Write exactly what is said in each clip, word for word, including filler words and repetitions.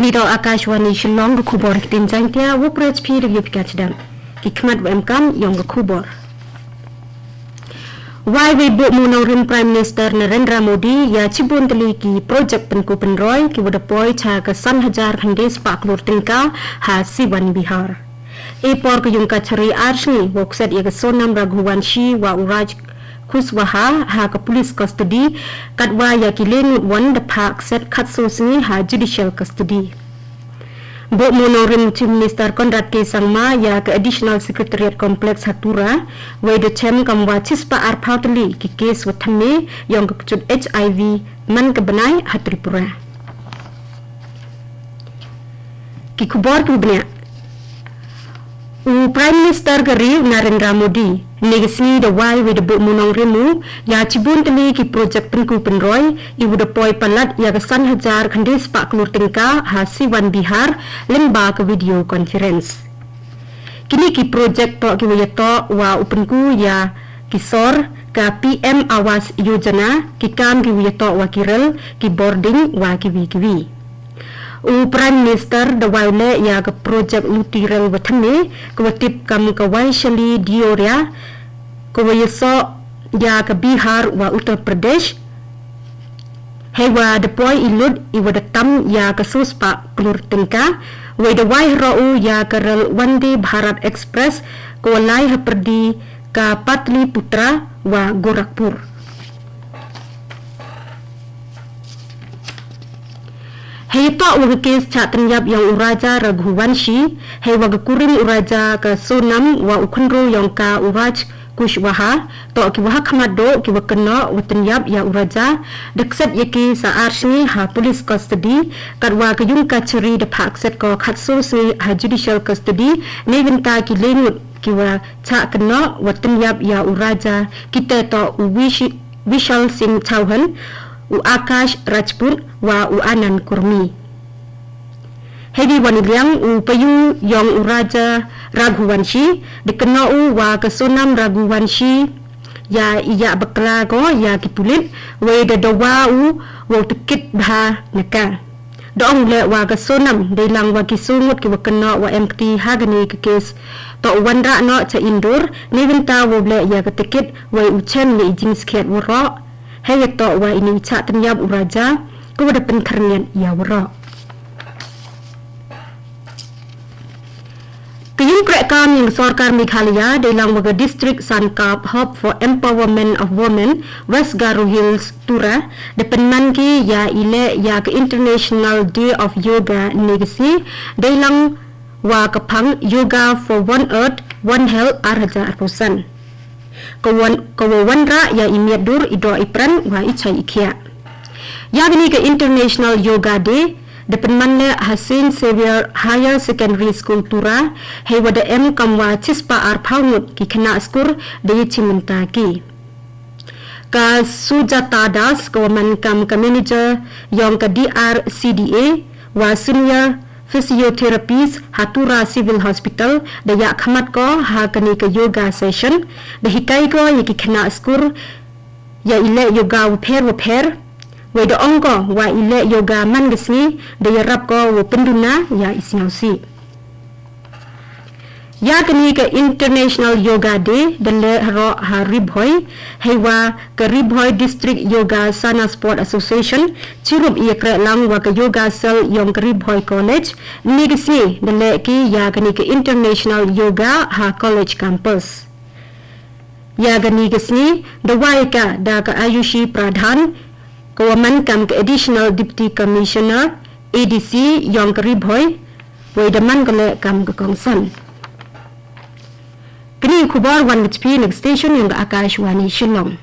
Kito Akashvani Shillong, ka khubor ktien Jaiñtia, wa pret phi da yopikat dang. Ki khmat wa emkam yong ka khubor. Wai wei buh mu nongrim Prime Minister Narendra Modi ya chibun tali ki project pynku pynroi ki wa da poi cha ka san hajar khyndai spah klur tyngka ha Siwan Bihar. E por ka yung ka chari ar sngi wa kset ya ka Sonam Raghuvanshi wa u Raj Kushwaha ha ka police custody, katwa ya ki le ngut wan da phah kset khatso sngi ha judicial custody. Buh mu nongrim Chief Minister Conrad K Sangma ya ka Additional Secretariat Complex ha Tura, wei da chem kam wa chispah arphaw tali ki case wa thymme yong ka kjut H I V man ka bnai ha Tripura. Ki khubor ki bniah. U Prime Minister ka ri u Narendra Modi ne ka sngi da wai wei da buh mu nongrim u ya chibun tali ki project pynku pynroi i wa da poi palat ya ka san hajar khyndai spah klur tyngka ha Siwan Bihar lyngba ka video conference. Kini ki project toh ki wa ya toh wa u pynku ya ki sor ka P M Awas Yojana, ki kam ki wa ya toh wa ki rel, ki bording wa ki wi ki wi. U Prime Minister da wai u leh ya ka project luti rel wa thymme ka wa tip kam ka Vaishali Deoria, ka wa ya soh ya ka Bihar wa Uttar Pradesh. Hei wa da poi i lut i wa da tam ya ka so spah klur tyngka, wei da wai haro u ya ka rel Vande Bharat Express ka wa lai ha pyrdi ka Patliputra wa Gorakhpur. Hei toh wa ka case chah tynyap yong u Raja Raghuvanshi, hei wa ka kurim u Raja ka Sonam wa u khynru yong ka u Raj Kushwaha, toh ki wa ha khmat doh ki wa kynnoh wa tynyap ya u Raja, da kset ya ki sa ar sngi ha police custody, katwa ka yung ka chari da phah kset ko khatso sngi ha judicial custody, ne bynta ki le ngut ki wa chah kynnoh wa tynyap ya u Raja, ki te toh u Vishi-, Vishal Singh Chauhan, u Akash Rajput, wa u Anand Kurmi. Hei di wan i liang u payu yong u Raja Raghuvanshi, da kynnoh u wa ka Sonam Raghuvanshi ya i ya bakla ko ya ki pulit, wei da dawa u wa u tikit bha na ka. Da ong u leh wa ka Sonam dei lang wa ki so ngut ki wa kynnoh wa em kti ha kani ka case, toh u wanrah noh cha Indore, ne bynta wa u leh ya ka tikit, wei u chem ya i jingskhiat waroh. Hei ya toh wa ini i chah tynyap u Raja ka wa da pynkhyrngiat ya waroh. Ka yung kreh kam yong ka sorkar Meghalaya dei lang wa ka District Sangkap Hub for Empowerment of Women, West Garo Hills, Tura, da pynman ki ya i leh ya ka International Day of Yoga ne ka sngi, dei lang wa ka phang Yoga for One Earth, One Health ar hajar arphew san. Ka wan, ka wa wanrah ya i miat dur, i doh i pran wa i chai i khiah. Ya kani ka International Yoga Day da pynman leh ha Saint Xavier Higher Secondary School Tura, hei wa da em kam wa chispah arphaw ngut ki khynnah skur da ya chim bynta ki. Ka Sujata Das ka wa man kam ka manager yong ka D R C D A wa senior physiotherapist ha Tura Civil Hospital da ya khmat ko ha kani ka yoga session, da hikai ko ya ki khynnah skur ya i leh yoga wa pher wa pher, wei da ong ko wa i leh yoga man ka sngi da ya rap ko wa pynduna ya i sngewsih. Ya kani ka International Yoga Day da leh haroh ha Ri Bhoi, hei wa ka Ri Bhoi District Yoga Sana Sport Association chirup ya kreh lang wa ka Yoga Cell yong ka Ri Bhoi College, ne ka sngi da leh ki ya kani ka International Yoga ha College Campus. Ya kani ka sngi da wai ka da ka Ayushi Pradhan, ka wa man kam ka Additional Deputy Commissioner, A D C, yong ka Ri Bhoi, wei da man ka leh kam ka kongsan. Kani ka khubor wan ka cha phi na ka station yong ka Akashvani Shillong.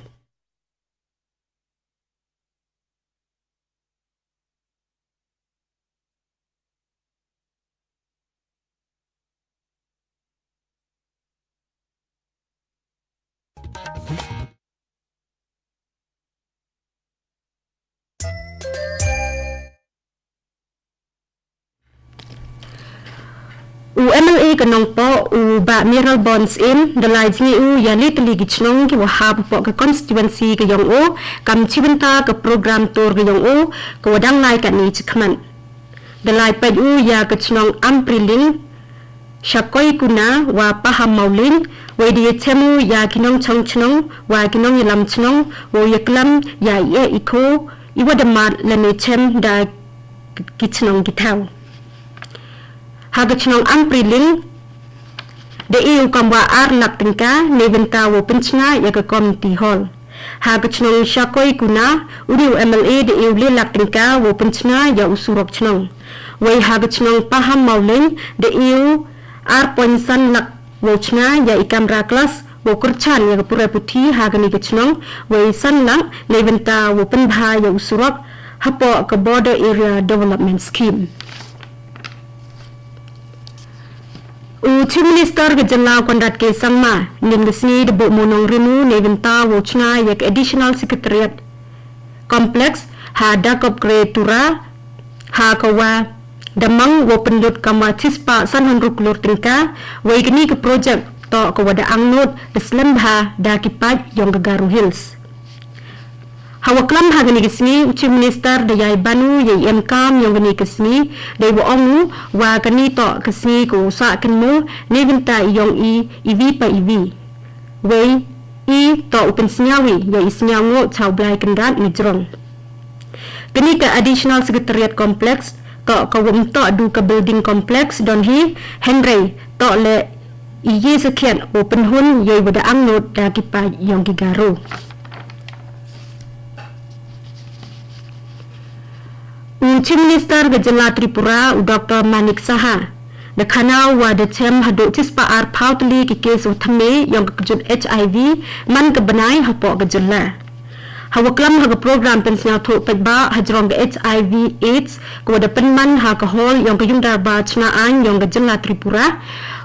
U M L A ka Nongpoh, u Bah Mayralborn Syiem, da lai jngi u ya lai tylli ki chnong ki wa hap poh ka constituency ka yong u, kam chi bynta ka program tour ka yong u, ka wa dang lai katni chi khmat. Da lai peit u ïa ka chnong Ampriling, Shakoi Kuna wa Paham Mawling, wei da ïa chem u ïa ki nongchong chnong wa ki nongïalam chnong, wow ïa klam ïa i eh i kho i wa da mad lane chem da ki chnong ki thaw. Ha ka chnong Ampriling, da e u kam wa ar lak tyngka, ne bynta wow pynchna ïa ka community hall. Ha ka chnong Shakoi Kuna, u ne u M L A da e u le lak tyngka wow pynchna ïa u surok chnong. Wei ha ka chnong Paham Mawling, da e u ar point san lak wow chna ïa i kamra klas, wow kyrchan ïa ka pule puthi ha kane ka chnong, wei san lak, ne bynta wow pynbha ïa u surok, hapoh ka Border Area Development Scheme. U Chief Minister ka jylla Conrad K Sangma, ynnin ka sngi da buh mo nongrim u, ne bynta wow chna ïa ka Additional Secretariat Complex, ha Dakop Kre Tura, ha ka wa da mang wow pynlut kam wa chispah san hynriew klur tyngka, wei kane ka project toh ka wa da angnud da slem bha da ki paid yong ka Garo Hills. Ha wa klam ha kane ka sngi, u Chief Minister da ïai ban u ïa i em kam yong kane ka sngi, da i wa ong u wa kane toh ka sngi ka wow sah kynmaw, ne bynta i yong i, i wi pa i wi. Wei, i toh u pynsngew i ïa i sngew nguh cha u Blai Kynrad na jrong. Kane ka Additional Secretariat Complex toh ka wym toh du ka building complex don hi, hynrei toh le i ye sakhiat wow pynhun ïa i wa da angnud da ki paid yong ki Garo. U Chief Minister ka jylla Tripura, u Doctor Manik Saha, da khana u wa da chem haduh chispah ar phaw tylli ki case wa thymme yong ka kjut H I V man ka bnai hapoh ka jylla. Ha wa klam ha ka program pynsngewthuh paidbah ha jrong ka H I V AIDS, ka wa da pynman ha ka hall yong ka Yung Darbar Chna Aiñ yong ka jylla Tripura,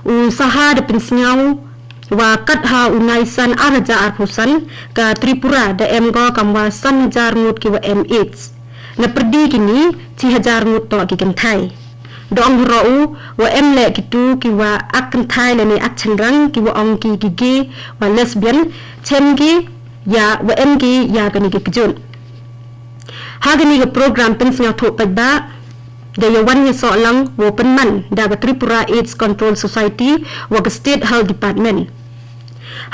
u Saha da pynsngew wa kat ha u Naisan ar hajar arphew san, ka Tripura da em ko kam wa san hajar ngut ki wa em AIDS. Na pyrdi kini, chi hajar ngut toh ki kynthai. Da ong hroh u, wa em leh kitu ki wa ak kynthai lane ak chynrang, ki wa ong ki ki gay wa lesbian, chem ki ïa wa em ki ïa kane ka kjut. Ha kane ka program pynsngewthuh paidbah, da ïa wan ïa soh lang wow pynman da ka Tripura AIDS Control Society wa ka State Health Department.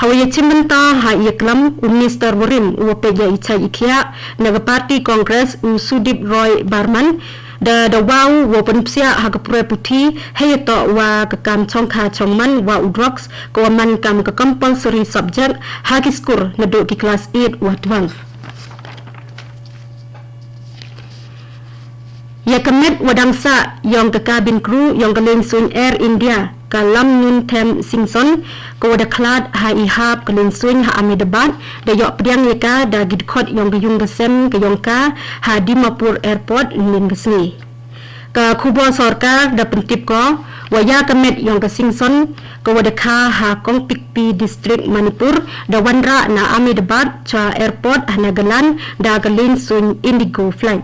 Ha wa ïa chimbynta ha ïa klam, u Minister warim u wa peit ïa i chait i khiah na ka party Congress, u Sudip Roy Barman, da da wa u wow pynpsiah ha ka pule puthi, hei ïa toh wa ka kam chongkha chongman wa u drugs, ka wa man kam ka compulsory subject ha ki skur naduh ki class eight wa twelve. Ïa ka met wa dang sah yong ka cabin crew yong ka liengsuiñ Air India, ka Lamnunthem Singson, ka wa da khlad ha i hap ka liengsuiñ ha Ahmedabad, da ïoh pdiang ïa ka da ki dkhot yong ka yung ka sem ka yong ka ha Dimapur Airport ynnin ka sngi. Ka khubor sorkar da pyntip ko wa ïa ka met yong ka Singson, ka wa da kha ha Kongpikpi District, Manipur, da wanrah na Ahmedabad cha airport ha Nagaland da ka liengsuiñ Indigo flight.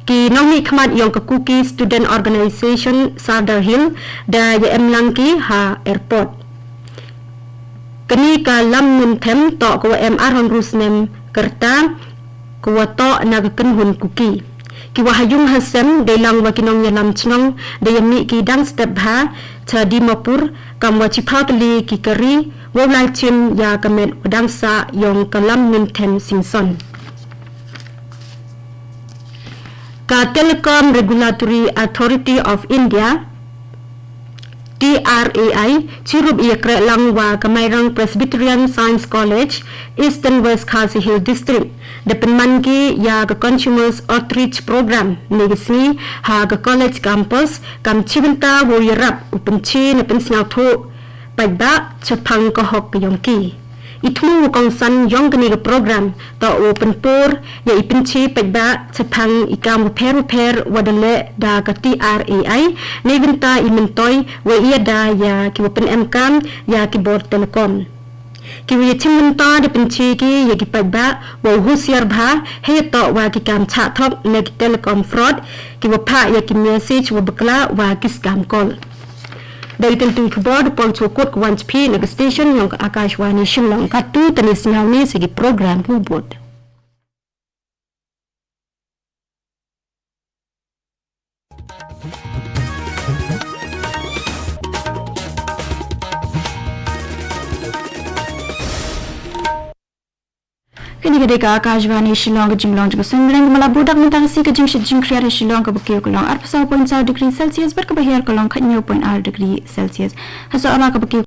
Ki nongmihkhmat yong ka Kuki Student Organization Sadar Hill da ïa em lang ki ha airport. Kane ka Lamnunthem toh ka wa em arhynriew snem ka rta, ka wa toh na ka kynhun Kuki. Ki wa ha yung ha sem dei lang wa ki nongïalam chnong, da ïa mih ki dang step bha cha Dimapur, kam wa chiphaw tylli ki kari wow lai chim ïa ka met wa dang sah yong ka Lamnunthem Singson. Ka Telecom Regulatory Authority of India, T R A I, chirup ïa kreh lang wa ka Mairang Presbyterian Science College, Eastern West Khasi Hills District, da pynman ki ïa ka Consumers Outreach Program ynne ka sngi ha ka college campus, kam chibynta wow ïarap u pynche ne pynsngewthuh paidbah chaphang ka hok ka yong ki. I thmu wa kongsan yong kane ka program toh u pynpur ïa i pynche paidbah chaphang i kam wa pher wa pher wa da leh da ka T R A I, ne bynta i myntoi wa ïada ïa ki wa pynemkam ïa ki bor telecom. Ki wa ïa chimbynta da pynche ki ïa ki paidbah wow husiar bha, hei ïa toh wa ki kam chah thok ne ki telecom fraud, ki wa phah ïa ki message wa bakla wa ki scam call. Da i tylli tu i khubor da poi chukut ka wan chphi na ka station yong ka Akashvani Shillong. Katu tani sngewni sa ki program u bud. Kane ka dei ka Akashvani Shillong. Ka jinglong jong ka suiñ bneng kaba la buh dak mynta ka sngi, ka jingshit jingkhriat ha Shillong kaba kiew ka long arphew saw point saw degree Celsius bad kaba hiar ka long khathynñiew point ar degree Celsius. Ha Sohra kaba kiew